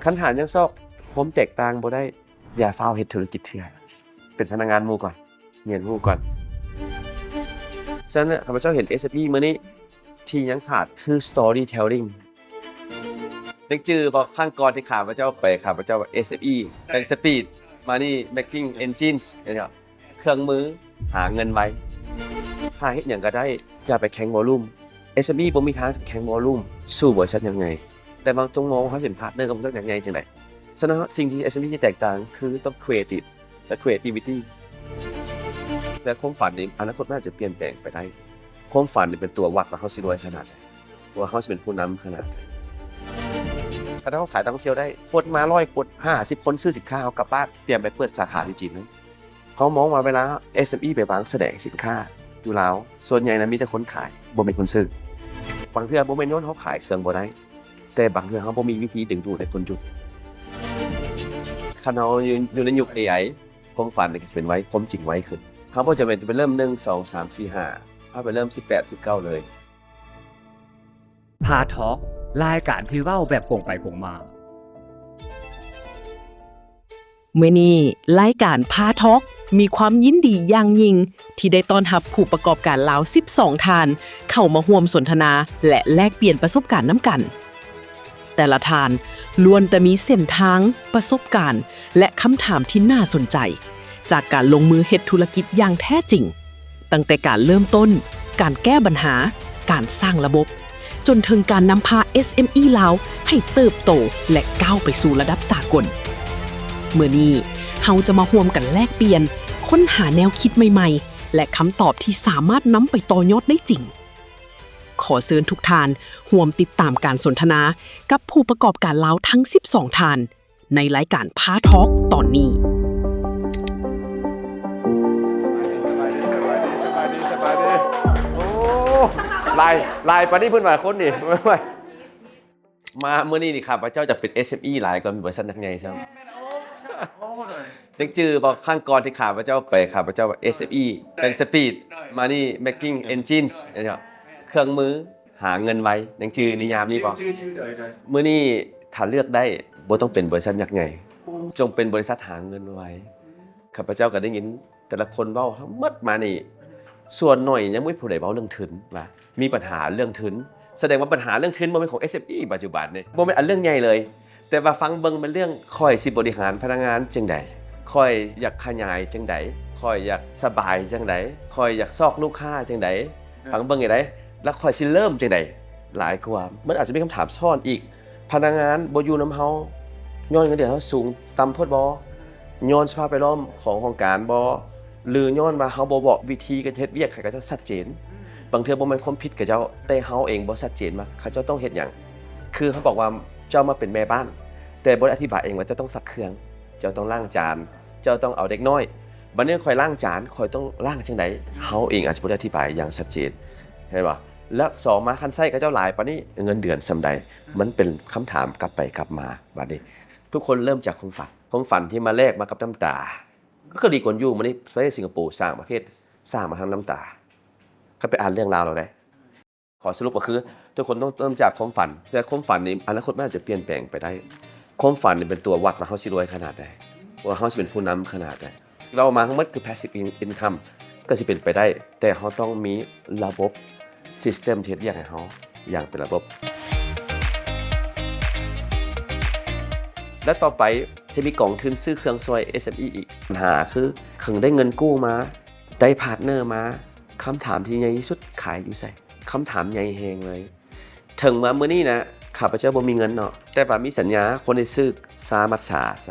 ຄັນຫາຍັງຊອກຄວາມແຕກຕ່າງບໍ່ໄດ້, ຢ່າຟ້າວເຮັດທຸລະກິດເທື່ອ. ເປັນພະນັກງານໝູ່ກ່ອນ, ຮຽນຮູ້ກ່ອນ. ສະນັ້ນ ຂ້າພະເຈົ້າເຫັນ ເອສເອັມອີ ມື້ນີ້ທີ່ຍັງຂາດຄື storytelling. ຍັງຈື່ບໍ່? ຄັ້ງກ່ອນທີ່ຂ້າພະເຈົ້າໄປ, ຂ້າພະເຈົ້າວ່າ ເອສເອັມອີ Bank Speed Money Making Engines ເຫັນບໍ່? ເຄື່ອງມືຫາເງິນໄວ. ຖ້າເຮັດຫຍັງກໍໄດ້, ຢ່າໄປແຂ່ງ volume. ເອສເອັມອີ ບໍ່ມີທາງຈະແຂ່ງ volume ສູ້ບໍລິສັດຍັກໃຫຍ່. ແຕ່ບາງຕົງມອງວ່າເຮົາເປັນ partner ກັບບໍລິສັດຍັກໃຫຍ່ຈັ່ງໃດ? ສະນັ້ນ ສິ່ງທີ່ ເອສເອັມອີ ຈະແຕກຕ່າງຄືຕ້ອງ creative ແລະ creativity ແລະ ຄວາມຝັນນີ້ ອະນາຄົດມັນອາດຈະປ່ຽນແປງໄປໄດ້. ຄວາມຝັນນີ້ເປັນຕົວວັດວ່າເຮົາຊິລວຍຂະໜາດໃດ, ວ່າເຮົາຊິເປັນຜູ້ນຳຂະໜາດໃດ. ຄັນເຮົາຂາຍນັກທ່ອງທ່ຽວໄດ້, ຄົນມາຮ້ອຍຄົນ, ຫ້າສິບຄົນຊື້ສິນຄ້າເຮົາກັບບ້ານ, ຕຽມໄປເປີດສາຂາຢູ່ຈີນເລີຍ. ເຮົາມອງວ່າເວລາ ເອສເອັມອີ ໄປວາງສະແດງສິນຄ້າຢູ່ລາວ, ສ່ວນໃຫຍ່ນະມີແຕ່ຄົນຂາຍ, ບໍ່ແມ່ນຄົນຊື້. ບາງເທື່ອບໍ່ແມ່ນຍ້ອນເຮົາຂາຍເຄື່ອງບໍ່ໄດ້, ແຕ່ບາງເທື່ອເຮົາບໍ່ມີວິທີດຶງດູດໃຫ້ຄົນຢຸດ. ຄັນເຮົາຢູ່, ຢູ່ໃນຍຸກ ເອໄອ, ຄວາມຝັນນີ້ກໍຈະເປັນໄວ, ຄວາມຈິງໄວຂຶ້ນ. ເຮົາບໍ່ຈຳເປັນຈະໄປເລີ່ມ ໜຶ່ງ ສອງ ສາມ ສີ່ ຫ້າ, ເຮົາໄປເລີ່ມ ສິບແປດ ສິບເກົ້າ ເລີຍ. ພາທອກ ລາຍການທີ່ເວົ້າແບບກົງໄປກົງມາ. ມື້ນີ້ລາຍການພາທອກມີຄວາມຍິນດີຢ່າງຍິ່ງທີ່ໄດ້ຕ້ອນຮັບຜູ້ປະກອບການລາວສິບສອງທ່ານເຂົ້າມາຮ່ວມສົນທະນາ ແລະ ແລກປ່ຽນປະສົບການນຳກັນ. ແຕ່ລະທ່ານລ້ວນແຕ່ມີເສັ້ນທາງ, ປະສົບການ ແລະ ຄຳຖາມທີ່ໜ້າສົນໃຈ ຈາກການລົງມືເຮັດທຸລະກິດຢ່າງແທ້ຈິງ. ຕັ້ງແຕ່ການເລີ່ມຕົ້ນ, ການແກ້ບັນຫາ, ການສ້າງລະບົບ, ຈົນເຖິງການນຳພາ ເອສເອັມອີ ລາວໃຫ້ເຕີບໂຕ ແລະ ກ້າວໄປສູ່ລະດັບສາກົນ. ມື້ນີ້ເຮົາຈະມາຮ່ວມກັນແລກປ່ຽນ, ຄົ້ນຫາແນວຄິດໃໝ່ໆ ແລະ ຄຳຕອບທີ່ສາມາດນຳໄປຕໍ່ຍອດໄດ້ຈິງ. ຂໍເຊີນທຸກທ່ານຮ່ວມຕິດຕາມການສົນທະນາກັບຜູ້ປະກອບການລາວທັງສິບສອງທ່ານ ໃນລາຍການພາທອກຕອນນີ້. ສະບາຍດີ ສະບາຍດີ ສະບາຍດີ ສະບາຍດີ ໂອ້ ຫຼາຍ ຫຼາຍປານນີ້ເພິ່ນວ່າຄົນນີ້ ມາມື້ນີ້ນີ້ຂ້າພະເຈົ້າຢາກເປັນ ເອສເອັມອີ ຫຼາຍກວ່າເປັນບໍລິສັດຍັກໃຫຍ່ຊ້ຳ. ຍັງຈື່ບໍ່? ຄັ້ງກ່ອນທີ່ຂ້າພະເຈົ້າໄປ, ຂ້າພະເຈົ້າວ່າ ເອສເອັມອີ Bank Speed Money Making Engines ເຫັນບໍ່? ເຄື່ອງມື ຫາເງິນໄວ ຍັງຈື່ນິຍາມນີ້ບໍ່? ມື້ນີ້ຖ້າເລືອກໄດ້ ບໍ່ຕ້ອງເປັນບໍລິສັດຍັກໃຫຍ່, ຈົ່ງເປັນບໍລິສັດຫາເງິນໄວ. ຂ້າພະເຈົ້າກໍໄດ້ຍິນແຕ່ລະຄົນເວົ້າທັງໝົດມານີ້, ສ່ວນໜ້ອຍຍັງບໍ່ມີຜູ້ໃດເວົ້າເລື່ອງທຶນວ່າ ມີບັນຫາເລື່ອງທຶນ. ສະແດງວ່າບັນຫາເລື່ອງທຶນບໍ່ແມ່ນຂອງ ເອສເອັມອີ ປັດຈຸບັນນີ້, ບໍ່ແມ່ນອັນເລື່ອງໃຫຍ່ເລີຍ. ແຕ່ວ່າຟັງເບິ່ງແມ່ນເລື່ອງ ຂ້ອຍຊິບໍລິຫານພະນັກງານຈັ່ງໃດ? ຂ້ອຍຢາກຂະຫຍາຍຈັ່ງໃດ? ຂ້ອຍຢາກສະບາຍຈັ່ງໃດ? ຂ້ອຍຢາກຊອກລູກຄ້າຈັ່ງໃດ? ຟັງເບິ່ງໃຫ້ໄດ້ ແລ້ວຂ້ອຍຊິເລີ່ມຈັ່ງໃດ? ຫຼາຍກວ່າ ມັນອາດຈະມີຄຳຖາມຊ້ອນອີກ, ພະນັກງານບໍ່ຢູ່ນຳເຮົາ ຍ້ອນເງິນເດືອນເຮົາສູງຕ່ຳໂພດບໍ່? ຍ້ອນສະພາບແວດລ້ອມຂອງຫ້ອງການບໍ່? ຫຼືຍ້ອນວ່າເຮົາບໍ່ບອກວິທີການເຮັດວຽກໃຫ້ເຂົາເຈົ້າຊັດເຈນ? ບາງເທື່ອບໍ່ແມ່ນຄວາມຜິດເຂົາເຈົ້າ, ແຕ່ເຮົາເອງບໍ່ຊັດເຈນວ່າເຂົາເຈົ້າຕ້ອງເຮັດຫຍັງ. ຄືເຮົາບອກວ່າເຈົ້າມາເປັນແມ່ບ້ານ ແຕ່ບໍ່ໄດ້ອະທິບາຍເອງວ່າເຈົ້າຕ້ອງຊັກເຄື່ອງ, ເຈົ້າຕ້ອງລ້າງຈານ, ເຈົ້າຕ້ອງເອົາເດັກນ້ອຍ. ບັດນີ້ຂ້ອຍລ້າງຈານ, ຂ້ອຍຕ້ອງລ້າງຈັ່ງໃດ? ເຮົາເອງອາດຈະບໍ່ໄດ້ອະທິບາຍຢ່າງຊັດເຈນ, ເຫັນບໍ່? ແລ້ວສອງມາ ຄັນໃຊ້ເຂົາເຈົ້າຫຼາຍປານນີ້ ເງິນເດືອນສ່ຳໃດ? ມັນເປັນຄຳຖາມກັບໄປກັບມາ. ບັດນີ້ທຸກຄົນເລີ່ມຈາກຄວາມຝັນ, ຄວາມຝັນທີ່ມາແລກມາກັບນ້ຳຕາ. ຄືລີກວນຢູ ມື້ນີ້ປະເທດສິງກະໂປສ້າງປະເທດ, ສ້າງມາທາງນ້ຳຕາ. ຄັນໄປອ່ານເລື່ອງລາວລາວໄດ້. ຂໍສະຫຼຸບກໍຄື ທຸກຄົນຕ້ອງເລີ່ມຈາກຄວາມຝັນ, ແຕ່ຄວາມຝັນນີ້ ອະນາຄົດມັນອາດຈະປ່ຽນແປງໄປໄດ້. ຄວາມຝັນນີ້ເປັນຕົວວັດວ່າເຮົາຊິລວຍຂະໜາດໃດ, ວ່າເຮົາຊິເປັນຜູ້ນຳຂະໜາດໃດ. ເວົ້າມາທັງໝົດຄື passive in- income ກໍຊິເປັນໄປໄດ້, ແຕ່ເຮົາຕ້ອງມີລະບົບ system ທີ່ເຮັດວຽກໃຫ້ເຮົາຢ່າງເປັນລະບົບ. ແລະ ຕໍ່ໄປຊິມີກອງທຶນຊື້ເຄື່ອງຊ່ອຍ ເອສເອັມອີ ອີກ. ບັນຫາຄື ເຖິງໄດ້ເງິນກູ້ມາ, ໄດ້ partner ມາ, ຄຳຖາມທີ່ໃຫຍ່ທີ່ສຸດ ຂາຍຢູ່ໃສ? ຄຳຖາມໃຫຍ່ແຮງເລີຍ. ເຖິງວ່າມື້ນີ້ນະ ຂ້າພະເຈົ້າບໍ່ມີເງິນເນາະ, ແຕ່ວ່າມີສັນຍາຄົນໄດ້ຊື້ຊາມັດສາ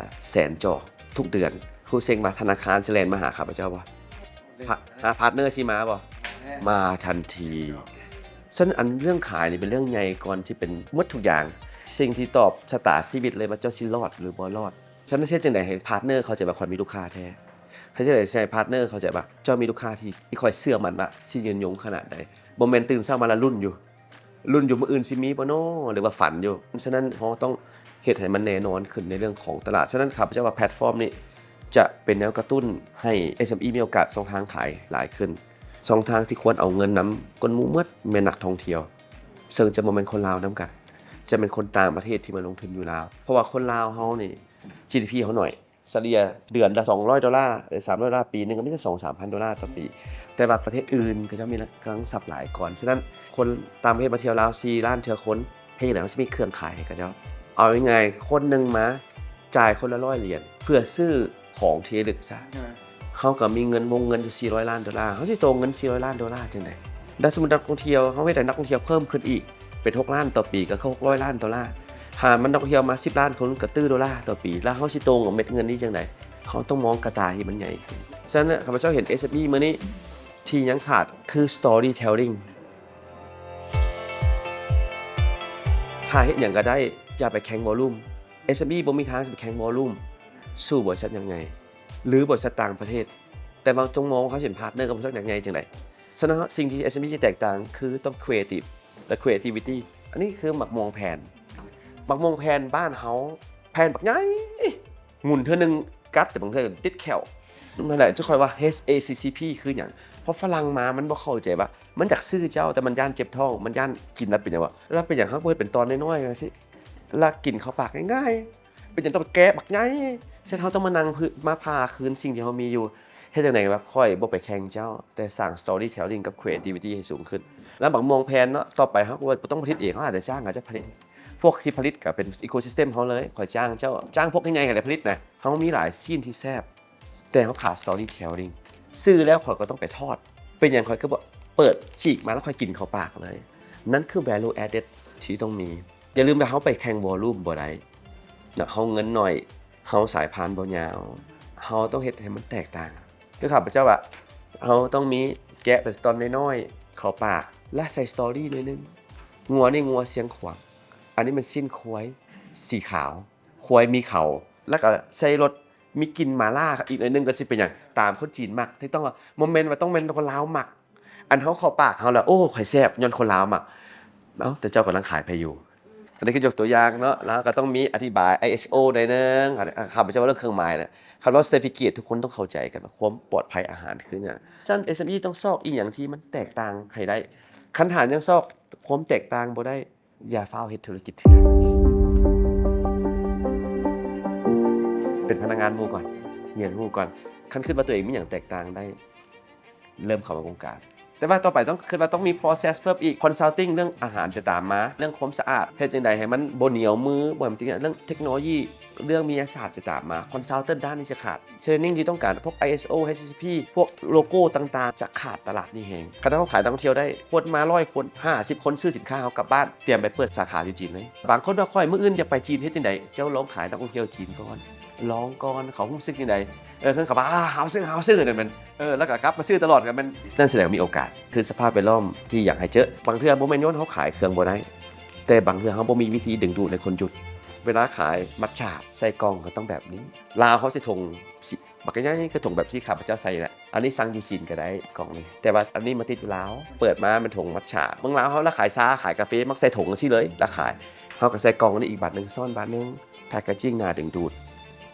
ແສນຈອກທຸກເດືອນ. ຮູ້ເສັງວ່າທະນາຄານຊິແລ່ນມາຫາຂ້າພະເຈົ້າບໍ່? ຫາ partner ຊິມາບໍ່? ມາທັນທີ. ສະນັ້ນ ອັນເລື່ອງຂາຍນີ້ເປັນເລື່ອງໃຫຍ່ກ່ອນທີ່ເປັນໝົດທຸກຢ່າງ. ສິ່ງທີ່ຕອບຊະຕາຊີວິດເລີຍວ່າເຈົ້າຊິລອດ ຫຼື ບໍ່ລອດ. ສະນັ້ນ ເຮັດຈັ່ງໃດໃຫ້ partner ເຂົ້າໃຈວ່າຂ້ອຍມີລູກຄ້າແທ້? ເຮັດຈັ່ງໃດໃຫ້ partner ເຂົ້າໃຈວ່າເຈົ້າມີລູກຄ້າທີ່ ທີ່ຂ້ອຍເຊື່ອໝັ້ນວ່າຊິຍືນຍົງຂະໜາດໃດ? ບໍ່ແມ່ນຕື່ນເຊົ້າມາລະລຸ້ນຢູ່ ລຸ້ນຢູ່ມື້ອື່ນຊິມີບໍ່ນໍ ຫຼືວ່າຝັນຢູ່. ສະນັ້ນ ເຮົາຕ້ອງເຮັດໃຫ້ມັນແນ່ນອນຂຶ້ນໃນເລື່ອງຂອງຕະຫຼາດ. ສະນັ້ນ ຂ້າພະເຈົ້າວ່າແພລດຟອມນີ້ຈະເປັນແນວກະຕຸ້ນໃຫ້ ເອສເອັມອີ ມີໂອກາດຊ່ອງທາງຂາຍຫຼາຍຂຶ້ນ. ຊ່ອງທາງທີ່ຄວນເອົາເງິນນຳກົ້ນໝູ່ໝົດແມ່ນນັກທ່ອງທ່ຽວ, ເຊິ່ງຈະບໍ່ແມ່ນຄົນລາວນຳກັນ. ຈະແມ່ນຄົນຕ່າງປະເທດທີ່ມາລົງທຶນຢູ່ລາວ ເພາະວ່າຄົນລາວເຮົານີ້ ຈີດີພີ ເຮົາໜ້ອຍ ສະເລ່ຍເດືອນລະສອງຮ້ອຍໂດລາ ຫຼື ສາມຮ້ອຍໂດລາ ປີໜຶ່ງກໍມີແຕ່ສອງສາມພັນໂດລາຕໍ່ປີ ແຕ່ວ່າປະເທດອື່ນເຂົາເຈົ້າມີກຳລັງຊັບຫຼາຍກ່ອນ. ສະນັ້ນ ຄົນຕ່າງປະເທດມາທ່ຽວລາວສີ່ລ້ານເທື່ອຄົນ ເຮັດຈັ່ງໃດເຮົາຊິມີເຄື່ອງຂາຍໃຫ້ເຂົາເຈົ້າ? ເອົາງ່າຍໆ ຄົນໜຶ່ງມາຈ່າຍຄົນລະຮ້ອຍຫຼຽນ ເພື່ອຊື້ຂອງທີ່ລະລຶກຊະ ເຮົາກໍມີເງິນ ວົງເງິນຢູ່ສີ່ຮ້ອຍລ້ານໂດລາ ເຮົາຊິໂຕເງິນສີ່ຮ້ອຍລ້ານໂດລາຈັ່ງໃດ? ແລ້ວສົມມຸດນັກທ່ອງທ່ຽວ ເຮົາເຮັດໃຫ້ນັກທ່ອງທ່ຽວເພີ່ມຂຶ້ນອີກ ເປັນຫົກລ້ານຕໍ່ປີ ກໍຄືຫົກຮ້ອຍລ້ານໂດລາ. ຫາມັນນັກທ່ອງທ່ຽວມາສິບລ້ານຄົນ ກະຕື້ໂດລາຕໍ່ປີ ແລ້ວເຮົາຊິໂຕເມັດເງິນນີ້ຈັ່ງໃດ? ເຮົາຕ້ອງມອງກະຕ່າທີ່ມັນໃຫຍ່ຂຶ້ນ. ສະນັ້ນ ຂ້າພະເຈົ້າເຫັນ ເອັສເອັມອີ ມື້ນີ້ທີ່ຍັງຂາດຄື storytelling. ຖ້າເຮັດຫຍັງກໍໄດ້ ຢ່າໄປແຂ່ງ volume. ເອັສເອັມອີ ບໍ່ມີທາງຊິໄປແຂ່ງ volume ສູ້ບໍລິສັດຍັກໃຫຍ່ ຫຼື ບໍລິສັດຕ່າງປະເທດ, ແຕ່ວ່າຈົ່ງມອງເຂົາເປັນ partner ກັບບໍລິສັດຍັກໃຫຍ່ຈັ່ງໃດ? ສະນັ້ນ ສິ່ງທີ່ ເອັສເອັມອີ ຈະແຕກຕ່າງຄືຕ້ອງ creative ແລະ creativity. ອັນນີ້ຄືໝາກມ່ວງແຜ່ນ ໝາກມ່ວງແຜ່ນບ້ານເຮົາ ແຜ່ນບັກໃຫຍ່ ໝຸນເທື່ອໜຶ່ງກັດ ແຕ່ບາງເທື່ອຕິດແຂ້ວ. ນັ້ນແຫຼະ ຈະຄ່ອຍວ່າ H A C C P ຄືຫຍັງ? ເພາະຝຣັ່ງມາມັນບໍ່ເຂົ້າໃຈວ່າ ມັນຢາກຊື້ເຈົ້າ ແຕ່ມັນຢ້ານເຈັບທ້ອງ ມັນຢ້ານກິນແລ້ວເປັນຫຍັງວະ? ແລ້ວເປັນຫຍັງເຮົາບໍ່ເຮັດເປັນຕອນນ້ອຍໆ ຈັ່ງຊີ້ ແລ້ວກິນເຂົ້າປາກງ່າຍໆ? ເປັນຫຍັງຕ້ອງໄປແກະບັກໃຫຍ່? ເຊັ່ນ ເຮົາຕ້ອງມານັ່ງ ມາຜ່າຄືນສິ່ງທີ່ເຮົາມີຢູ່. ເຮັດຈັ່ງໃດວ່າຂ້ອຍບໍ່ໄປແຂ່ງເຈົ້າ ແຕ່ສ້າງ storytelling ກັບ creativity ໃຫ້ສູງຂຶ້ນ. ແລ້ວໝາກມ່ວງແຜ່ນເນາະ ຕໍ່ໄປເຮົາກໍບໍ່ຕ້ອງຜະລິດເອງ ເຮົາອາດຈະຈ້າງເຂົາເຈົ້າຜະລິດ. ພວກທີ່ຜະລິດກໍເປັນ ecosystem ເຮົາເລີຍ. ຂ້ອຍຈ້າງເຈົ້າ ຈ້າງພວກໃຫຍ່ໆ ໃຫ້ໄດ້ຜະລິດນະ. ເຮົາມີຫຼາຍຊີນທີ່ແຊບ ແຕ່ເຮົາຂາດ storytelling. ຊື້ແລ້ວຂ້ອຍກໍຕ້ອງໄປທອດ. ເປັນຫຍັງຂ້ອຍຄືບໍ່ເປີດຈີກມາແລ້ວຂ້ອຍກິນເຂົ້າປາກເລີຍ? ນັ້ນຄື value added ທີ່ຕ້ອງມີ. ຢ່າລືມວ່າເຮົາໄປແຂ່ງ volume ບໍ່ໄດ້ເນາະ. ເຮົາເງິນໜ້ອຍ ເຮົາສາຍພານບໍ່ຍາວ ເຮົາຕ້ອງເຮັດໃຫ້ມັນແຕກຕ່າງ. ຄືຂ້າພະເຈົ້າວ່າ ເຮົາຕ້ອງມີແກະເປັນຕອນນ້ອຍໆ ເຂົ້າປາກ ແລະ ໃສ່ story ໜ້ອຍໜຶ່ງ. ງົວນີ້ງົວຊຽງຂວາງ ອັນນີ້ແມ່ນຊີ້ນຄວາຍສີຂາວ ຄວາຍມີເຂົາ ແລ້ວກໍໃສ່ລົດມີກິ່ນໝາລ່າອີກໜ້ອຍໜຶ່ງ ກໍຊິເປັນຫຍັງ? ຕາມຄົນຈີນມັກ. ທີ່ຕ້ອງວ່າ ບໍ່ແມ່ນວ່າຕ້ອງແມ່ນຄົນລາວມັກ. ອັນເຮົາເຂົ້າປາກເຮົາແລ້ວ ໂອ້ ຂ້ອຍແຊບ ຍ້ອນຄົນລາວມັກ. ເອົ້າ ແຕ່ເຈົ້າກຳລັງຂາຍໃຜຢູ່? ອັນນີ້ຄືຍົກຕົວຢ່າງເນາະ. ແລ້ວກໍຕ້ອງມີອະທິບາຍ ISO ໜ້ອຍໜຶ່ງ. ຂ້າພະເຈົ້າເວົ້າເລື່ອງເຄື່ອງໝາຍນະ. ຄຳວ່າ certificate ທຸກຄົນຕ້ອງເຂົ້າໃຈກັນວ່າຄວາມປອດໄພອາຫານຄືຫຍັງ. ສະນັ້ນ SME ຕ້ອງຊອກອີ່ຫຍັງທີ່ມັນແຕກຕ່າງໃຫ້ໄດ້. ຄັນຫາຍັງຊອກຄວາມແຕກຕ່າງບໍ່ໄດ້ ຢ່າຟ້າວເຮັດທຸລະກິດເທື່ອ. ເປັນພະນັກງານໝູ່ກ່ອນ ຮຽນຮູ້ກ່ອນ. ຄັນຄິດວ່າຕົວເອງມີຫຍັງແຕກຕ່າງໄດ້ ເລີ່ມເຂົ້າມາວົງການ. ແຕ່ວ່າຕໍ່ໄປຕ້ອງ ຄິດວ່າຕ້ອງມີ process ເພີ່ມອີກ. consulting ເລື່ອງອາຫານຈະຕາມມາ, ເລື່ອງຄວາມສະອາດ ເຮັດຈັ່ງໃດໃຫ້ມັນບໍ່ໜຽວມື, ບໍ່ໃຫ້ມັນຕິດ, ເລື່ອງເທັກໂນໂລຢີ, ເລື່ອງວິທະຍາສາດຈະຕາມມາ. consultant ດ້ານນີ້ຈະຂາດ. training ທີ່ຕ້ອງການ ພວກ ISO HACCP ພວກໂລໂກ້ຕ່າງໆ ຈະຂາດຕະຫຼາດນີ້ແຮງ. ຄັນເຮົາຂາຍນັກທ່ອງທ່ຽວໄດ້ ຄົນມາຮ້ອຍຄົນ ຫ້າສິບຄົນ ຊື້ສິນຄ້າເຮົາກັບບ້ານ, ຕຽມໄປເປີດສາຂາຢູ່ຈີນເລີຍ. ບາງຄົນວ່າ ຂ້ອຍມື້ອື່ນຢາກໄປຈີນ ເຮັດຈັ່ງໃດ? ເຈົ້າລອງຂາຍນັກທ່ອງທ່ຽວຈີນກ່ອນ ລອງກ່ອນ ເຂົາຮູ້ສຶກຈັ່ງໃດ? ເອີ ເຂົາວ່າ ອາ ເຮົາຊື້ ເຮົາຊື້ ນັ້ນແມ່ນ ເອີ ແລ້ວກໍກັບມາຊື້ຕະຫຼອດ ກໍແມ່ນ. ນັ້ນສະແດງວ່າມີໂອກາດ ຄືສະພາບແວດລ້ອມທີ່ຢາກໃຫ້ເຈີ. ບາງເທື່ອບໍ່ແມ່ນຍ້ອນເຮົາຂາຍເຄື່ອງບໍ່ໄດ້, ແຕ່ບາງເທື່ອເຮົາບໍ່ມີວິທີດຶງດູດໃຫ້ຄົນຢຸດ. ເວລາຂາຍມັດຈາໃສ່ກ່ອງກໍຕ້ອງແບບນີ້. ລາວເຮົາໃສ່ຖົງສີ ບັກໃຫຍ່ໆ ຄືຖົງແບບທີ່ຂ້າພະເຈົ້າໃສ່ແຫຼະ. ອັນນີ້ສັ່ງຢູ່ຈີນກໍໄດ້ກ່ອງນີ້, ແຕ່ວ່າອັນນີ້ມາຕິດຢູ່ລາວ. ເປີດມາແມ່ນຖົງມັດຈາ. ເມືອງລາວເຮົາລະຂາຍຊາ ຂາຍກາເຟ ມັກໃສ່ຖົງຈັ່ງຊີ້ເລີຍ ລະຂາຍ. ເຮົາກໍໃສ່ກ່ອງອັນນີ້ອີກບາດໜຶ່ງ ຊ້ອນບາດໜຶ່ງ. ແພັກເກດຈິ້ງໜ້າດຶງດູດ.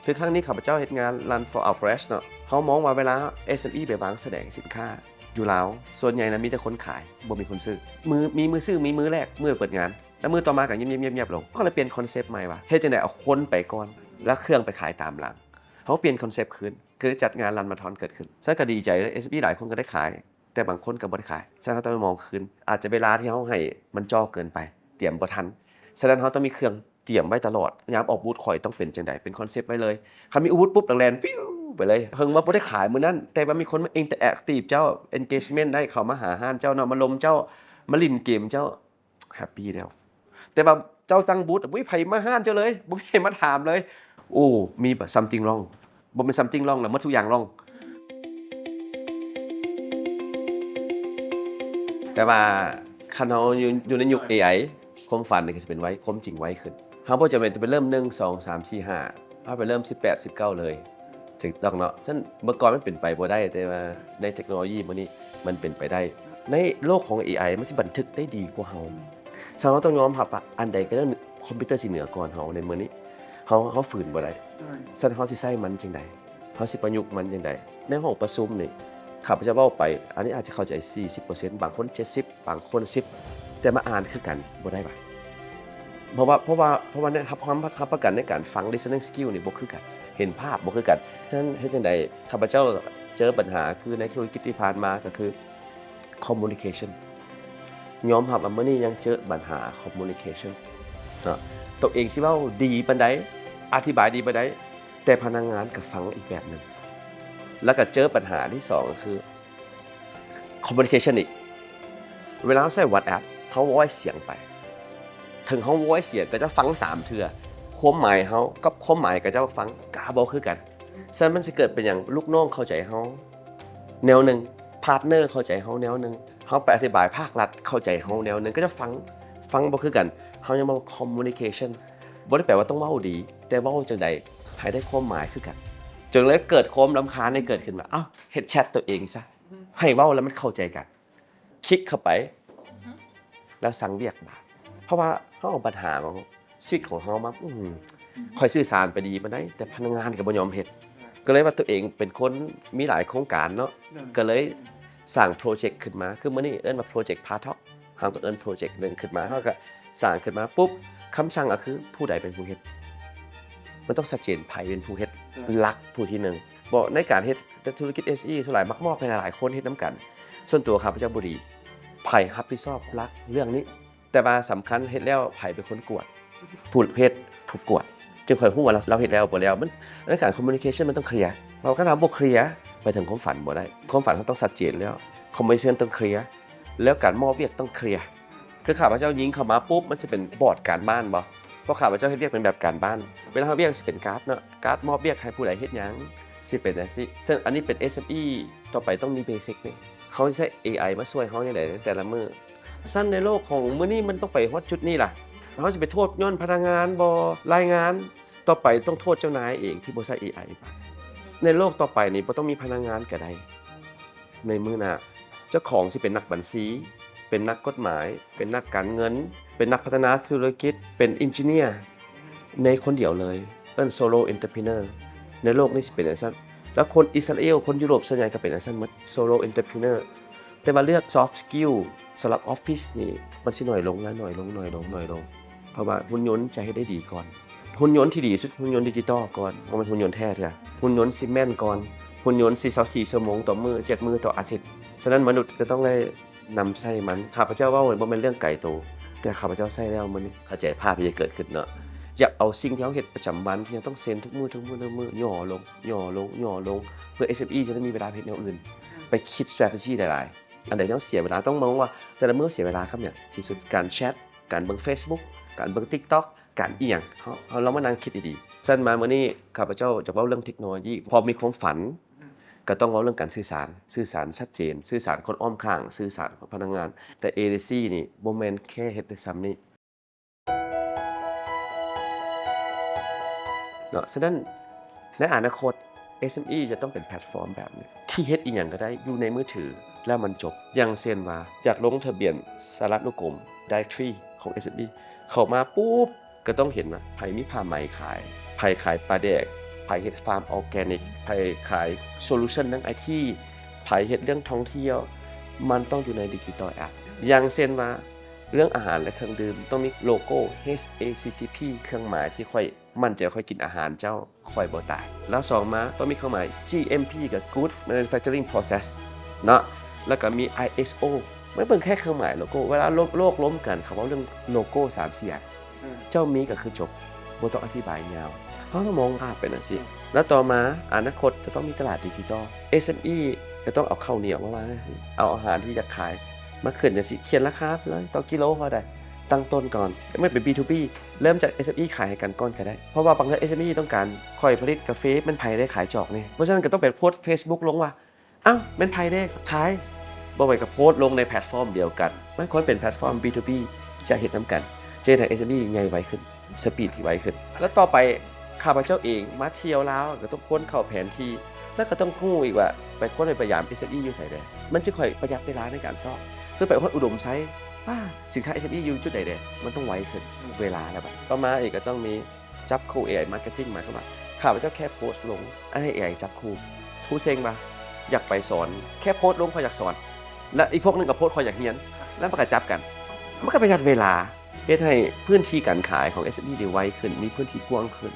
ຄືຄັ້ງນີ້ຂ້າພະເຈົ້າເຮັດງານ Run for Our Fresh ເນາະ, ເຮົາມອງວ່າເວລາ SME ໄປວາງສະແດງສິນຄ້າຢູ່ລາວ ສ່ວນໃຫຍ່ນະມີແຕ່ຄົນຂາຍ ບໍ່ມີຄົນຊື້. ມື້ ມີມື້ຊື້ ມີມື້ແລກ ມື້ເປີດງານ ແລ້ວມື້ຕໍ່ມາກໍງຽບໆໆລົງ. ເຮົາກໍເລີຍປ່ຽນຄອນເຊັບໃໝ່ວ່າ ເຮັດຈັ່ງໃດເອົາຄົນໄປກ່ອນ ແລ້ວເຄື່ອງໄປຂາຍຕາມຫຼັງ. ເຮົາປ່ຽນຄອນເຊັບຄືນ ຄືຈັດງານ Run Marathon ເກີດຂຶ້ນ. ສະນັ້ນກໍດີໃຈເລີຍ SME ຫຼາຍຄົນກໍໄດ້ຂາຍ ແຕ່ບາງຄົນກໍບໍ່ໄດ້ຂາຍ. ສະນັ້ນເຮົາຕ້ອງໄປມອງຄືນ ອາດຈະເວລາທີ່ເຮົາໃຫ້ມັນຈໍ້ເກີນໄປ ຕຽມບໍ່ທັນ. ສະນັ້ນເຮົາຕ້ອງມີເຄື່ອງຕຽມໄວ້ຕະຫຼອດ. ຍາມອອກບູດຂ້ອຍຕ້ອງເປັນຈັ່ງໃດ? ເປັນຄອນເຊັບໄວ້ເລີຍ. ຄັນມີອາວຸດປຸບ ແລ້ວແລ່ນ ຟິວ ໄປເລີຍ. ເຖິງວ່າບໍ່ໄດ້ຂາຍມື້ນັ້ນ ແຕ່ວ່າມີຄົນມາ interact ເຈົ້າ engagement ໄດ້ ເຂົ້າມາຫາຮ້ານເຈົ້າເນາະ ມາລົມເຈົ້າ ມາຫຼິ້ນເກມເຈົ້າ ແຮັບປີແລ້ວ. ແຕ່ວ່າເຈົ້າຕັ້ງບູດ ບໍ່ມີໃຜມາຮ້ານເຈົ້າເລີຍ ບໍ່ມີໃຜມາຖາມເລີຍ. ໂອ້ ມີ something wrong. ບໍ່ແມ່ນ something wrong ລະ ໝົດທຸກຢ່າງ wrong. ແຕ່ວ່າຄັນເຮົາຢູ່ ຢູ່ໃນຍຸກ ເອໄອ ຄວາມຝັນນີ້ກໍຊິເປັນໄວ ຄວາມຈິງໄວຂຶ້ນ. ເຮົາບໍ່ຈຳເປັນຕ້ອງໄປເລີ່ມ ໜຶ່ງ ສອງ ສາມ ສີ່ ຫ້າ ເຮົາໄປເລີ່ມ ສິບແປດ ສິບເກົ້າ ເລີຍ ຖືກຕ້ອງເນາະ. ສະນັ້ນເມື່ອກ່ອນມັນເປັນໄປບໍ່ໄດ້ ແຕ່ວ່າໃນເທັກໂນໂລຢີມື້ນີ້ມັນເປັນໄປໄດ້. ໃນໂລກຂອງ ເອໄອ ມັນຊິບັນທຶກໄດ້ດີກວ່າເຮົາ. ສະນັ້ນເຮົາຕ້ອງຍອມຮັບວ່າອັນໃດກໍເລື່ອງຄອມພິວເຕີຊິເໜືອກ່ອນເຮົາໃນມື້ນີ້. ເຮົາ ເຮົາຝືນບໍ່ໄດ້. ສະນັ້ນເຮົາຊິໃຊ້ມັນຈັ່ງໃດ? ເຮົາຊິປະຍຸກມັນຈັ່ງໃດ? ໃນຫ້ອງປະຊຸມນີ້ ຂ້າພະເຈົ້າເວົ້າໄປ ອັນນີ້ອາດຈະເຂົ້າໃຈສີ່ສິບເປີເຊັນ ບາງຄົນເຈັດສິບ ບາງຄົນສິບ ແຕ່ມາອ່ານຄືກັນບໍ່ໄດ້ຫວາ? ເພາະວ່າ ເພາະວ່າ ເພາະວ່າແນະ ຮັບ ຮັບ ຮັບປະກັນໃນການຟັງ listening skill ນີ້ບໍ່ຄືກັນ, ເຫັນພາບບໍ່ຄືກັນ. ສະນັ້ນເຮັດຈັ່ງໃດ ຂ້າພະເຈົ້າເຈີບັນຫາ ຄືໃນທຸລະກິດທີ່ຜ່ານມາ ກໍຄື communication. ຍອມຮັບວ່າມື້ນີ້ຍັງເຈີບັນຫາ communication ເນາະ. ຕົວເອງຊິເວົ້າດີປານໃດ ອະທິບາຍດີປານໃດ ແຕ່ພະນັກງານກໍຟັງອີກແບບໜຶ່ງ. ແລ້ວກໍເຈີບັນຫາທີສອງ ກໍຄື communication ອີກ. ເວລາເຮົາໃຊ້ WhatsApp ເຮົາໂວຍສຽງໄປ, ເຖິງເຮົາໂວຍສຽງ ເຂົາເຈົ້າຟັງສາມເທື່ອ, ຄວາມໝາຍເຮົາກັບຄວາມໝາຍເຂົາເຈົ້າຟັງກໍບໍ່ຄືກັນ. ສະນັ້ນມັນຊິເກີດເປັນຫຍັງ? ລູກນ້ອງເຂົ້າໃຈເຮົາແນວໜຶ່ງ, ພາດເນີເຂົ້າໃຈເຮົາແນວໜຶ່ງ, ເຮົາໄປອະທິບາຍພາກລັດເຂົ້າໃຈເຮົາແນວໜຶ່ງ, ເຂົາເຈົ້າຟັງ ຟັງບໍ່ຄືກັນ. ເຮົາຍັງເວົ້າ communication ບໍ່ໄດ້ແປວ່າຕ້ອງເວົ້າດີ, ແຕ່ເວົ້າຈັ່ງໃດໃຫ້ໄດ້ຄວາມໝາຍຄືກັນ. ຈຶ່ງເລີຍເກີດຄວາມລຳຄານໃຫ້ເກີດຂຶ້ນວ່າ ເອົ້າ ເຮັດແຊັດຕົວເອງຊະ ໃຫ້ເວົ້າແລ້ວມັນເຂົ້າໃຈກັນ. ຄລິກເຂົ້າໄປ ແລ້ວສັ່ງວຽກບາດ. ເພາະວ່າເຮົາເອົາບັນຫາຂອງຊີວິດຂອງເຮົາມາ ອືມ ຂ້ອຍສື່ສານໄປດີປານໃດ ແຕ່ພະນັກງານກໍບໍ່ຍອມເຮັດ. ກໍເລີຍວ່າຕົວເອງເປັນຄົນມີຫຼາຍໂຄງການເນາະ, ກໍເລີຍສ້າງໂປຣເຈັກຂຶ້ນມາ. ຄືມື້ນີ້ເອີ້ນວ່າໂປຣເຈັກ Pad Talk, ເຮົາກໍເອີ້ນໂປຣເຈັກໜຶ່ງຂຶ້ນມາ. ເຮົາກໍສ້າງຂຶ້ນມາປຸບ ຄຳສັ່ງກໍຄື ຜູ້ໃດເປັນຜູ້ເຮັດ? ມັນຕ້ອງຊັດເຈນ ໃຜເປັນຜູ້ເຮັດ ຫຼັກຜູ້ທີໜຶ່ງ. ບໍ່ ໃນການເຮັດທຸລະກິດ ເອສເອ ສ່ວນຫຼາຍມັກມອບໃຫ້ຫຼາຍໆຄົນເຮັດນຳກັນ. ສ່ວນຕົວຂ້າພະເຈົ້າບໍ່ດີ ໃຜຮັບຜິດຊອບຫຼັກເລື່ອງນີ້, ແຕ່ວ່າສຳຄັນເຮັດແລ້ວໃຜເປັນຄົນກວດ? ຜູ້ເຮັດ ຜູ້ກວດ. ຈຶ່ງຄ່ອຍຮູ້ວ່າລາວ ລາວເຮັດແລ້ວບໍ່ແລ້ວ. ມັນ ໃນການ communication ມັນຕ້ອງເຄລຍ. ເພາະວ່າຄັນເຮົາບໍ່ເຄລຍ ໄປເຖິງຄວາມຝັນບໍ່ໄດ້. ຄວາມຝັນເຮົາຕ້ອງຊັດເຈນແລ້ວ. communication ຕ້ອງເຄລຍ ແລ້ວການມອບວຽກຕ້ອງເຄລຍ. ຄືຂ້າພະເຈົ້າຍິງເຂົ້າມາປຸບ ມັນຊິເປັນບອດການບ້ານບໍ່? ເພາະຂ້າພະເຈົ້າເຮັດວຽກເປັນແບບການບ້ານ. ເວລາເຮົາວຽກຊິເປັນກາດເນາະ, ກາດມອບວຽກໃຫ້ຜູ້ໃດເຮັດຫຍັງ ຊິເປັນຈັ່ງຊີ້. ເຊິ່ງອັນນີ້ເປັນ ເອສເອັມອີ ຕໍ່ໄປຕ້ອງມີເບສິກເດ້. ເຮົາຊິໃຊ້ເອໄອມາຊ່ວຍເຮົາຈັ່ງໃດໃນແຕ່ລະມື້? ຊັ້ນໃນໂລກຂອງມື້ນີ້ມັນຕ້ອງໄປຮອດຈຸດນີ້ລະ. ເຮົາຊິໄປໂທດຍ້ອນພະນັກງານບໍ່? ລາຍງານ ຕໍ່ໄປຕ້ອງໂທດເຈົ້ານາຍເອງທີ່ບໍ່ໃຊ້ເອໄອ. ໃນໂລກຕໍ່ໄປນີ້ບໍ່ຕ້ອງມີພະນັກງານກໍໄດ້. ໃນມື້ໜ້າ ເຈົ້າຂອງຊິເປັນນັກບັນຊີ, ເປັນນັກກົດໝາຍ, ເປັນນັກການເງິນ, ເປັນນັກພັດທະນາທຸລະກິດ, ເປັນເອັນຈິເນຍ ໃນຄົນດຽວເລີຍ, ເອີ້ນ solo entrepreneur. ໃນໂລກນີ້ຊິເປັນຈັ່ງຊັ້ນ. ແລ້ວຄົນອິດສະຣາເອວ, ຄົນຢູໂຣບສ່ວນໃຫຍ່ກໍເປັນຈັ່ງຊັ້ນໝົດ, solo entrepreneur. ແຕ່ວ່າເລື່ອງ soft skill ສຳລັບອອບຟິດນີ້ ມັນຊິໜ້ອຍລົງ ແລະ ໜ້ອຍລົງ, ໜ້ອຍລົງ, ໜ້ອຍລົງ. ເພາະວ່າຫຸ່ນຍົນຈະເຮັດໄດ້ດີກ່ອນ. ຫຸ່ນຍົນທີ່ດີທີ່ສຸດ ຫຸ່ນຍົນດິຈິຕອລກ່ອນ, ບໍ່ແມ່ນຫຸ່ນຍົນແທ້ເທື່ອ. ຫຸ່ນຍົນຊິແມ່ນກ່ອນ, ຫຸ່ນຍົນຊິຊາວສີ່ຊົ່ວໂມງຕໍ່ມື້, ເຈັດມື້ຕໍ່ອາທິດ. ສະນັ້ນ ມະນຸດຈະຕ້ອງໄດ້ນຳໃຊ້ມັນ. ຂ້າພະເຈົ້າເວົ້ານີ້ບໍ່ແມ່ນເລື່ອງໄກໂຕ, ແຕ່ຂ້າພະເຈົ້າໃຊ້ແລ້ວມື້ນີ້ ເຂົ້າໃຈພາບທີ່ຈະເກີດຂຶ້ນເນາະ. ຢ່າເອົາສິ່ງທີ່ເຮົາເຮັດປະຈຳວັນ ທີ່ເຮົາຕ້ອງເຊັນທຸກມື້, ທຸກມື້, ທຸກມື້, ຫຍໍ້ລົງ, ຫຍໍ້ລົງ, ຫຍໍ້ລົງ, ເພື່ອ ເອສເອັມອີ ຈະໄດ້ມີເວລາໄປເຮັດແນວອື່ນ, ໄປຄິດ strategy ຫຼາຍໆ. ອັນໃດທີ່ເຮົາເສຍເວລາ ຕ້ອງມອງວ່າແຕ່ລະມື້ເສຍເວລາກັບຫຍັງທີ່ສຸດ? ການແຊັດ, ການເບິ່ງ Facebook, ການເບິ່ງ TikTok, ການອີ່ຫຍັງ, ເຮົາ ເຮົາລອງມານັ່ງຄິດດີໆ. ສະນັ້ນມາມື້ນີ້ ຂ້າພະເຈົ້າຈະເວົ້າເລື່ອງເທັກໂນໂລຢີ, ເພາະມີຄວາມຝັນ ກໍຕ້ອງເວົ້າເລື່ອງການສື່ສານ, ສື່ສານຊັດເຈນ, ສື່ສານຄົນອ້ອມຂ້າງ, ສື່ສານກັບພະນັກງານ. ແຕ່ ເອເຈນຊີ ນີ້ບໍ່ແມ່ນແຄ່ເຮັດໄດ້ສ່ຳນີ້ເນາະ. ສະນັ້ນ ໃນອະນາຄົດ ເອສເອັມອີ ຈະຕ້ອງເປັນແພລດຟອມແບບໜຶ່ງ ທີ່ເຮັດອີ່ຫຍັງກໍໄດ້ຢູ່ໃນມືຖື ແລ້ວມັນຈົບ. ຢ່າງເຊັ່ນວ່າ ຢາກລົງທະບຽນສາລານຸກົມ Directory ຂອງ ເອສເອັມອີ ເຂົ້າມາປຸບ ກໍຕ້ອງເຫັນວ່າໃຜມີຜ້າໄໝຂາຍ, ໃຜຂາຍປາແດກ, ໃຜເຮັດຟາມ organic, ໃຜຂາຍ solution ທາງ ໄອທີ, ໃຜເຮັດເລື່ອງທ່ອງທ່ຽວ, ມັນຕ້ອງຢູ່ໃນ digital app. ຢ່າງເຊັ່ນວ່າ ເລື່ອງອາຫານ ແລະ ເຄື່ອງດື່ມ ຕ້ອງມີໂລໂກ້ ເອັດ ເອ ຊີ ຊີ ພີ ເຄື່ອງໝາຍທີ່ຂ້ອຍໝັ້ນໃຈວ່າຂ້ອຍກິນອາຫານເຈົ້າ ຂ້ອຍບໍ່ຕາຍ. ແລ້ວສອງມາ ຕ້ອງມີເຄື່ອງໝາຍ ຈີເອັມພີ ກັບ Good Manufacturing Process ເນາະ, ແລ້ວກໍມີ ໄອເອສໂອ. ມາເບິ່ງແຄ່ເຄື່ອງໝາຍໂລໂກ້ ເວລາໂລກ ໂລກລົມກັນ ເຂົາເວົ້າເລື່ອງໂລໂກ້ສາມສີ່ອັນ. ເຈົ້າມີກໍຄືຈົບ, ບໍ່ຕ້ອງອະທິບາຍຍາວ. ເຮົາມອງພາບເປັນຈັ່ງຊີ້. ແລ້ວຕໍ່ມາ ອະນາຄົດຈະຕ້ອງມີຕະຫຼາດດິຈິຕອລ. ເອສເອັມອີ ຈະຕ້ອງເອົາເຂົ້າໜຽວມາວາງຈັ່ງຊີ້, ເອົາອາຫານທີ່ຢາກຂາຍມາຂຶ້ນຈັ່ງຊີ້, ຂຽນລາຄາໄປເລີຍ, ຕໍ່ກິໂລເທົ່າໃດ, ຕັ້ງຕົ້ນກ່ອນ. ມັນເປັນ ບີທູບີ ເລີ່ມຈາກ ເອສເອັມອີ ຂາຍໃຫ້ກັນກ່ອນກໍໄດ້. ເພາະວ່າບາງເທື່ອ ເອສເອັມອີ ຕ້ອງການ, ຂ້ອຍຜະລິດກາເຟ, ແມ່ນໃຜໄດ້ຂາຍຈອກນີ້? ເພາະສະນັ້ນກໍຕ້ອງໄປໂພສ Facebook ລົງວ່າ ອ້າວ ແມ່ນໃຜແດ່ຂາຍ? ບໍ່ໄຫວກໍໂພສລົງໃນແພລດຟອມດຽວກັນ. ມັນຄວນເປັນແພລດຟອມ ບີທູບີ ຈະເຮັດນຳກັນ, ຈະເຮັດໃຫ້ ເອສເອັມອີ ໃຫຍ່ໄວຂຶ້ນ, ສະປີດທີ່ໄວຂຶ້ນ. ແລ້ວຕໍ່ໄປ ຂ້າພະເຈົ້າເອງມາທ່ຽວລາວ ກໍຕ້ອງຄົ້ນເຂົ້າແຜນທີ່, ແລ້ວກໍຕ້ອງຮູ້ອີກວ່າໄປຄົ້ນໄປປະຍາມ ເອສເອັມອີ ຢູ່ໃສແດ່, ມັນຈະຄ່ອຍປະຢັດເວລາໃນການຊອກ. ຄືໄປຮອດອຸດົມໄຊ, ປ້າ ສິນຄ້າ ເອສເອັມອີ ຢູ່ຈຸດໃດແດ່? ມັນຕ້ອງໄວຂຶ້ນ, ເວລາແລ້ວບັດ. ຕໍ່ມາອີກກໍຕ້ອງມີ ຈັບຄູ່ ເອໄອ Marketing ໝາຍຄວາມວ່າ ຂ້າພະເຈົ້າແຄ່ໂພສລົງ ໃຫ້ ເອໄອ ຈັບຄູ່. ຄູເຊັງວ່າຢາກໄປສອນ, ແຄ່ໂພສລົງ ຂ້ອຍຢາກສອນ, ແລະ ອີກພວກໜຶ່ງກໍໂພສ ຂ້ອຍຢາກຮຽນ, ແລ້ວມັນກໍຈັບກັນ. ມັນກໍປະຢັດເວລາ, ເຮັດໃຫ້ພື້ນທີ່ການຂາຍຂອງ ເອສເອັມອີ ໄດ້ໄວຂຶ້ນ, ມີພື້ນທີ່ກວ້າງຂຶ້ນ,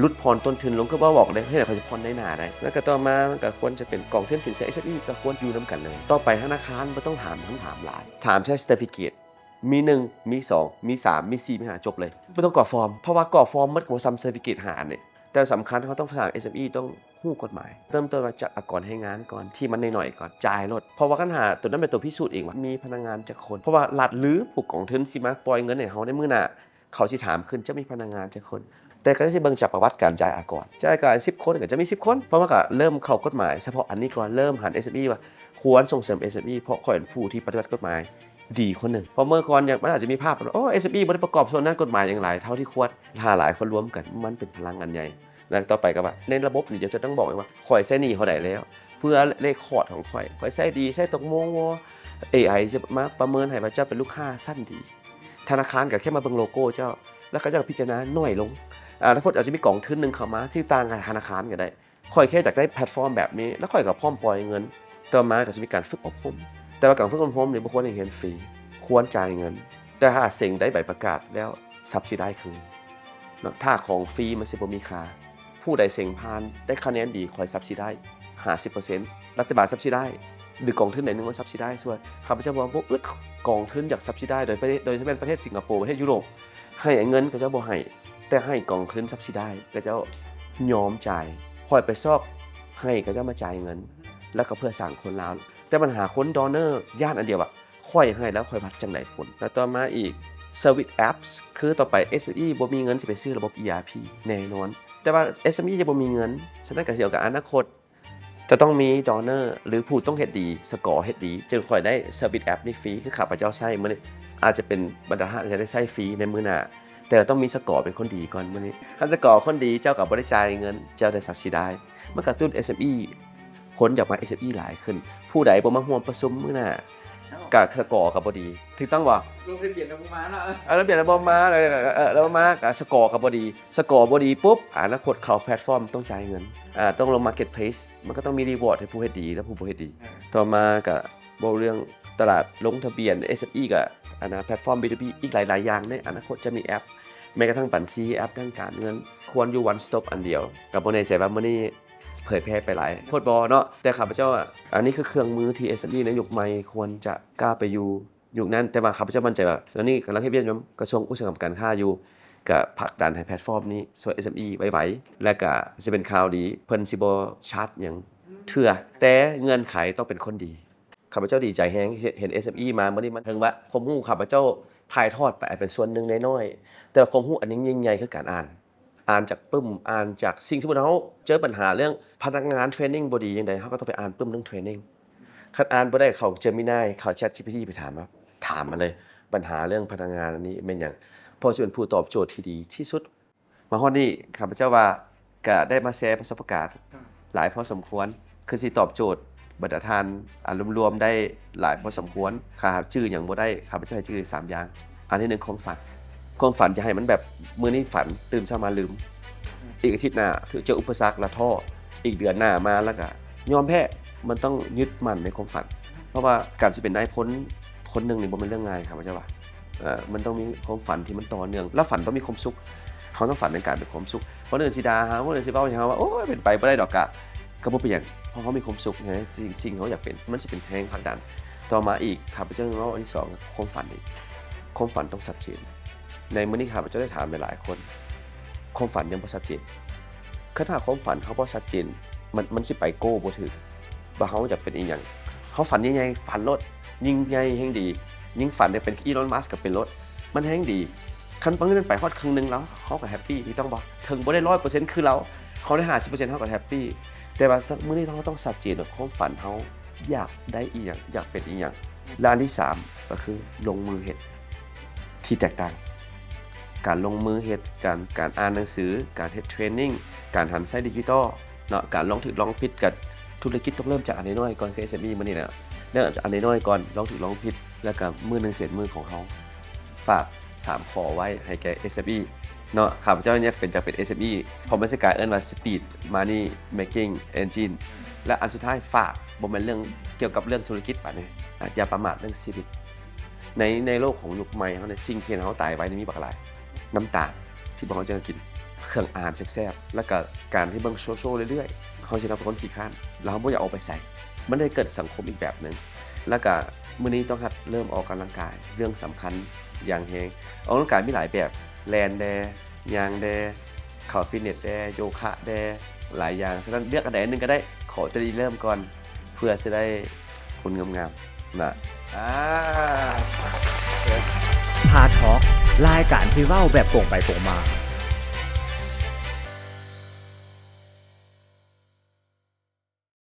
ຫຼຸດຜ່ອນຕົ້ນທຶນລົງ, ຄືເວົ້າອອກເດ້, ເຮັດໃຫ້ຂ້ອຍຜ່ອນໄດ້ໜ້າໄດ້. ແລ້ວກໍຕໍ່ມາມັນກໍຄວນຈະເປັນກອງທຶນສິນເຊື່ອ ເອສເອັມອີ ກໍຄວນຢູ່ນຳກັນເລີຍ. ຕໍ່ໄປທະນາຄານບໍ່ຕ້ອງຖາມຄຳຖາມຫຼາຍ, ຖາມແຕ່ certificate ມີໜຶ່ງ ມີສອງ ມີສາມ ມີສີ່ ມີຫ້າ ຈົບເລີຍ, ບໍ່ຕ້ອງກອກຟອມ, ເພາະວ່າກອກຟອມໝົດກໍບໍ່ສ່ຳ certificate ຫ້າອັນນີ້. ແຕ່ສຳຄັນເຮົາຕ້ອງສ້າງ ເອສເອັມອີ ຕ້ອງຮູ້ກົດໝາຍ, ເລີ່ມຕົ້ນວ່າຈາກອາກອນແຮງງານກ່ອນ, ທີ່ມັນໜ້ອຍໆກ່ອນ, ຈ່າຍໂລດ, ເພາະວ່າຄັນຫາຕົວນັ້ນເປັນຕົວພິສູດເອງວ່າມີພະນັກງານຈັກຄົນ, ເພາະວ່າລັດ ຫຼື ຜູ້ກອງທຶນຊິມາປ່ອຍເງິນໃຫ້ເຮົາໃນມື້ໜ້າ, ເຂົາຊິຖາມຂຶ້ນ ເຈົ້າມີພະນັກງານຈັກຄົນ? ແຕ່ກໍຈະເບິ່ງຈາກປະຫວັດການຈ່າຍອາກອນ, ຈ່າຍອາກອນສິບຄົນ ກໍຈະມີສິບຄົນ, ເພາະວ່າກໍເລີ່ມເຂົ້າກົດໝາຍສະເພາະອັນນີ້ກ່ອນ, ເລີ່ມຫັນ ເອສເອັມອີ ວ່າຄວນສົ່ງເສີມ ເອສເອັມອີ ເພາະຂ້ອຍເປັນຜູ້ທີ່ປະຕິບັດກົດໝາຍ ດີຄົນໜຶ່ງ. ເພາະເມື່ອກ່ອນຍັງ ມັນອາດຈະມີພາບວ່າ ໂອ້ ເອສເອັມອີ ບໍ່ໄດ້ປະກອບສ່ວນດ້ານກົດໝາຍຫຍັງຫຼາຍເທົ່າທີ່ຄວນ. ຖ້າຫຼາຍຄົນລວມກັນ ມັນເປັນພະລັງອັນໃຫຍ່. ແລ້ວຕໍ່ໄປກໍວ່າ ໃນລະບົບນີ້ຈະຕ້ອງບອກເອງວ່າ ຂ້ອຍໃຊ້ໜີ້ເທົ່າໃດແລ້ວ ເພື່ອເລຄອດຂອງຂ້ອຍ, ຂ້ອຍໃຊ້ດີ ໃຊ້ຕົກໂມງບໍ່? ເອໄອຈະມາປະເມີນໃຫ້ວ່າເຈົ້າເປັນລູກຄ້າຊັ້ນດີ. ທະນາຄານກໍແຄ່ມາເບິ່ງໂລໂກ້ເຈົ້າ ແລ້ວເຂົາເຈົ້າກໍພິຈາລະນາໜ້ອຍລົງ. ອະນາຄົດອາດຈະມີກອງທຶນໜຶ່ງເຂົ້າມາທີ່ຕ່າງກັບທະນາຄານກໍໄດ້. ຂ້ອຍແຄ່ຢາກໄດ້ແພລດຟອມແບບນີ້ ແລ້ວຂ້ອຍກໍພ້ອມປ່ອຍເງິນ. ຕໍ່ມາກໍຈະມີການຝຶກອົບຮົມ, ແຕ່ວ່າການຝຶກອົບຮົມນີ້ບໍ່ຄວນໃຫ້ຮຽນຟຣີ, ຄວນຈ່າຍເງິນ. ແຕ່ຖ້າເສັງໄດ້ໃບປະກາດແລ້ວ ຊັບຊິໄດຄືນເນາະ, ຖ້າຂອງຟຣີມັນຊິບໍ່ມີຄ່າ. ຜູ້ໃດເສັງຜ່ານໄດ້ຄະແນນດີ ຂ້ອຍຊັບຊິໄດຫ້າສິບເປີເຊັນ, ລັດຖະບານຊັບຊິໄດ ຫຼືກອງທຶນໃດໜຶ່ງມາຊັບຊິໄດຊ່ວຍ. ຂ້າພະເຈົ້າວ່າບໍ່ອຶດກອງທຶນຢາກຊັບຊິໄດ ໂດຍປະເທດ ໂດຍສະເພາະປະເທດສິງກະໂປ, ປະເທດຢູໂຣບ ໃຫ້ເງິນເຂົາເຈົ້າບໍ່ໃຫ້, ແຕ່ໃຫ້ກອງທຶນຊັບຊິໄດ ເຂົາເຈົ້າຍອມຈ່າຍ. ຂ້ອຍໄປຊອກໃຫ້ເຂົາເຈົ້າມາຈ່າຍເງິນ ແລ້ວກໍເພື່ອສ້າງຄົນລາວ. ແຕ່ບັນຫາຄົນ donor ຢ້ານອັນດຽວວ່າ ຂ້ອຍໃຫ້ແລ້ວຂ້ອຍວັດຈັ່ງໃດຜົນ? ແລ້ວຕໍ່ມາອີກ service apps ຄືຕໍ່ໄປ ເອສເອັມອີ ບໍ່ມີເງິນຊິໄປຊື້ລະບົບ ອີ ອາ ພີ ແນ່ນອນ, ແຕ່ວ່າ ເອສເອັມອີ ຈະບໍ່ມີເງິນ, ສະນັ້ນກໍຊິເອົາກັບອະນາຄົດ ຈະຕ້ອງມີ donor ຫຼືຜູ້ຕ້ອງເຮັດດີ, ສະກໍເຮັດດີ ຈຶ່ງຄ່ອຍໄດ້ service app ນີ້ຟຣີ ຄືຂ້າພະເຈົ້າໃຊ້ມື້ນີ້. ອາດຈະເປັນບັນດາທ່ານຈະໄດ້ໃຊ້ຟຣີໃນມື້ໜ້າ, ແຕ່ຕ້ອງມີສະກໍເປັນຄົນດີກ່ອນມື້ນີ້. ຄັນສະກໍຄົນດີ ເຈົ້າກໍບໍ່ໄດ້ຈ່າຍເງິນ, ເຈົ້າໄດ້ subsidize. ມັນກະຕຸ້ນ ເອສເອັມອີ ຄົນຢາກມາ ເອສເອັມອີ ຫຼາຍຂຶ້ນ. ຜູ້ໃດບໍ່ມາຮ່ວມປະຊຸມມື້ໜ້າ ກະສະກໍກໍບໍ່ດີ, ຖືກຕ້ອງບໍ່? ລົງທະບຽນແລ້ວບໍ່ມາເນາະ. ເອີ ລະບຽບລະບົບມາ ເອີ ແລ້ວມາກະສະກໍກໍບໍ່ດີ, ສະກໍບໍ່ດີປຸບ ອະນາຄົດເຂົ້າແພລດຟອມຕ້ອງຈ່າຍເງິນ, ອາ ຕ້ອງລົງ marketplace, ມັນກໍຕ້ອງມີ reward ໃຫ້ຜູ້ເຮັດດີ ແລະ ຜູ້ບໍ່ເຮັດດີ. ອືມ ຕໍ່ມາກະເວົ້າເລື່ອງຕະຫຼາດລົງທະບຽນ ເອສເອັມອີ ກະ ອາ ແພລດຟອມ ບີທູບີ ອີກຫຼາຍໆຢ່າງ. ໃນອະນາຄົດຈະມີແອັບ, ແມ້ກະທັ່ງບັນຊີ, ແອັບທາງການເງິນ, ຄວນຢູ່ one stop ອັນດຽວ. ກໍບໍ່ແນ່ໃຈວ່າມື້ນີ້ ເຜີຍແຜ່ໄປຫຼາຍໂພດບໍ່ເນາະ, ແຕ່ຂ້າພະເຈົ້າວ່າ ອັນນີ້ຄືເຄື່ອງມືທີ່ ເອສເອັມອີ ໃນຍຸກໃໝ່ຄວນຈະກ້າວໄປຢູ່ຍຸກນັ້ນ. ແຕ່ວ່າຂ້າພະເຈົ້າໝັ້ນໃຈວ່າ ຕອນນີ້ກຳລັງເຮັດວຽກນຳກະຊວງອຸດສາຫະກຳການຄ້າຢູ່, ກະຜັກດັນໃຫ້ແພລດຟອມນີ້ຊ່ວຍ ເອສເອັມອີ ໄວໆ ແລະກະຊິເປັນຂ່າວດີ, ເພິ່ນຊິບໍ່ຊາດຫຍັງເທື່ອ, ແຕ່ເງື່ອນໄຂຕ້ອງເປັນຄົນດີ. ຂ້າພະເຈົ້າດີໃຈແຮງ ເຫັນ ເຫັນ ເອສເອັມອີ ມາມື້ນີ້. ມັນເຖິງວ່າຄວາມຮູ້ຂ້າພະເຈົ້າຖ່າຍທອດໄປ ອາດເປັນສ່ວນໜຶ່ງນ້ອຍໆ, ແຕ່ວ່າຄວາມຮູ້ອັນຍິ່ງໃຫຍ່ຄືການອ່ານ. ອ່ານຈາກປຶ້ມ, ອ່ານຈາກສິ່ງ, ສົມມຸດເຮົາເຈີບັນຫາເລື່ອງພະນັກງານເທຣນນິງບໍ່ດີຈັ່ງໃດ, ເຮົາກໍຕ້ອງໄປອ່ານປຶ້ມເລື່ອງເທຣນນິງ. ຄັນອ່ານບໍ່ໄດ້ ເຂົ້າ Gemini ເຂົ້າ ChatGPT ໄປຖາມມາ, ຖາມມາເລີຍ, ບັນຫາເລື່ອງພະນັກງານອັນນີ້ແມ່ນຫຍັງ? ເພາະຊິເປັນຜູ້ຕອບໂຈດທີ່ດີທີ່ສຸດ. ມາຮອດນີ້ ຂ້າພະເຈົ້າວ່າກະໄດ້ມາແຊປະສົບປະການ ອືມ ຫຼາຍພໍສົມຄວນ, ຄືຊິຕອບໂຈດບັນດາທ່ານ ອາ ລວມໆໄດ້ຫຼາຍພໍສົມຄວນ. ຂ້າຈື່ຫຍັງບໍ່ໄດ້ ຂ້າພະເຈົ້າໃຫ້ຈື່ສາມຢ່າງ. ອັນທີໜຶ່ງ ຄວາມຝັນ. ຄວາມຝັນຢ່າໃຫ້ມັນແບບ ມື້ນີ້ຝັນ ຕື່ນເຊົ້າມາລືມ, ອືມ ອີກອາທິດໜ້າຖືກເຈີອຸປະສັກລະທໍ້, ອີກເດືອນໜ້າມາລະກະຍອມແພ້. ມັນຕ້ອງຍຶດໝັ້ນໃນຄວາມຝັນ, ເພາະວ່າການຊິເປັນນາຍພົນຄົນໜຶ່ງນີ້ບໍ່ແມ່ນເລື່ອງງ່າຍ ຂ້າພະເຈົ້າວ່າ. ເອີ ມັນຕ້ອງມີຄວາມຝັນທີ່ມັນຕໍ່ເນື່ອງ ແລະ ຝັນຕ້ອງມີຄວາມສຸກ. ເຮົາຕ້ອງຝັນໃນການເປັນຄວາມສຸກ. ຄົນອື່ນຊິດ່າເຮົາ, ຄົນອື່ນຊິເວົ້າໃຫ້ເຮົາວ່າ ໂອ້ຍ ເປັນໄປບໍ່ໄດ້ດອກ. ກະ ກະບໍ່ເປັນຫຍັງ, ເພາະເຮົາມີຄວາມສຸກໃນສິ່ງ ສິ່ງເຮົາຢາກເປັນ, ມັນຊິເປັນແຮງຜັກດັນ. ຕໍ່ມາອີກ ຂ້າພະເຈົ້າເວົ້າອັນທີສອງ ຄວາມຝັນນີ້. ຄວາມຝັນຕ້ອງຊັດເຈນ. ໃນມື້ນີ້ຂ້າພະເຈົ້າໄດ້ຖາມຫຼາຍໆຄົນ, ຄວາມຝັນຍັງບໍ່ຊັດເຈນ. ຄັນຖ້າຄວາມຝັນເຮົາບໍ່ຊັດເຈນ, ມັນ ມັນຊິໄປໂກບໍ່ຖືກ. ວ່າເຮົາຢາກເປັນອີ່ຫຍັງ, ເຮົາຝັນໃຫຍ່ໆ ຝັນໂລດ, ຍິ່ງໃຫຍ່ແຮ່ງດີ. ຍິ່ງຝັນຢາກເປັນອີລອນ ມັສ ກໍເປັນໂລດ, ມັນແຮ່ງດີ. ຄັນບາງເທື່ອມັນໄປຮອດເຄິ່ງໜຶ່ງແລ້ວ ເຮົາກໍແຮບປີ, ຖືກຕ້ອງບໍ່? ເຖິງບໍ່ໄດ້ຮ້ອຍເປີເຊັນຄືລາວ, ເຮົາໄດ້ຫ້າສິບເປີເຊັນ ເຮົາກໍແຮບປີ. ແຕ່ວ່າມື້ນີ້ເຮົາຕ້ອງຊັດເຈນວ່າຄວາມຝັນເຮົາຢາກໄດ້ອີ່ຫຍັງ, ຢາກເປັນອີ່ຫຍັງ. ແລະ ອັນທີສາມ ກໍຄືລົງມືເຮັດທີ່ແຕກຕ່າງ. ການລົງມືເຮັດ, ການ ການອ່ານໜັງສື, ການເຮັດເທຣນນິງ, ການຫັນໃຊ້ດິຈິຕອລເນາະ, ການລອງຖືກລອງຜິດ. ກະທຸລະກິດຕ້ອງເລີ່ມຈາກອັນນ້ອຍໆກ່ອນ, ຄື ເອັສເອັມອີ ມື້ນີ້ແຫຼະ. ເລີ່ມຈາກອັນນ້ອຍໆກ່ອນ, ລອງຖືກລອງຜິດ, ແລ້ວກະມື້ໜຶ່ງເສດມື້ຂອງເຮົາ. ຝາກສາມຂໍ້ໄວ້ໃຫ້ແກ່ ເອັສເອັມອີ ເນາະ. ຂ້າພະເຈົ້າຢາກເປັນ ຢາກເປັນ ເອັສເອັມອີ ເພາະມັນຊິກາຍເອີ້ນວ່າ Speed Money Making Engine. ແລະ ອັນສຸດທ້າຍ ຝາກ ບໍ່ແມ່ນເລື່ອງ ກ່ຽວກັບເລື່ອງທຸລະກິດປານໃດ, ອາ ຢ່າປະໝາດເລື່ອງຊີວິດ. ໃນ ໃນໂລກຂອງຍຸກໃໝ່ເຮົານີ້ ສິ່ງທີ່ເຮັດໃຫ້ເຮົາຕາຍໄວນີ້ມີບັກຫຼາຍ. ນ້ຳຕານທີ່ພວກເຮົາຈະກິນ, ເຄື່ອງອາຫານແຊບໆ ແລ້ວກະການທີ່ເບິ່ງໂຊຊຽວເລື້ອຍໆ ເຮົາຊິເຮັດໃຫ້ເຮົາເປັນຄົນຂີ້ຄ້ານ ແລ້ວເຮົາບໍ່ຢາກອອກໄປໃສ. ມັນໄດ້ເກີດສັງຄົມອີກແບບໜຶ່ງ. ແລ້ວກະມື້ນີ້ຕ້ອງຫັດເລີ່ມອອກກຳລັງກາຍ, ເລື່ອງສຳຄັນຢ່າງແຮງ. ອອກກຳລັງກາຍມີຫຼາຍແບບ, ແລ່ນແດ່, ຍ່າງແດ່, ເຂົ້າຟິດເນັດແດ່, ໂຍຄະແດ່, ຫຼາຍຢ່າງ. ສະນັ້ນເລືອກອັນໃດອັນໜຶ່ງກໍໄດ້, ຂໍແຕ່ໄດ້ເລີ່ມກ່ອນ ເພື່ອຊິໄດ້ ຄົນງາມໆນະ. ອ່າ Hard Talk ລາຍການທີ່ເວົ້າແບບກົງໄປກົງມາ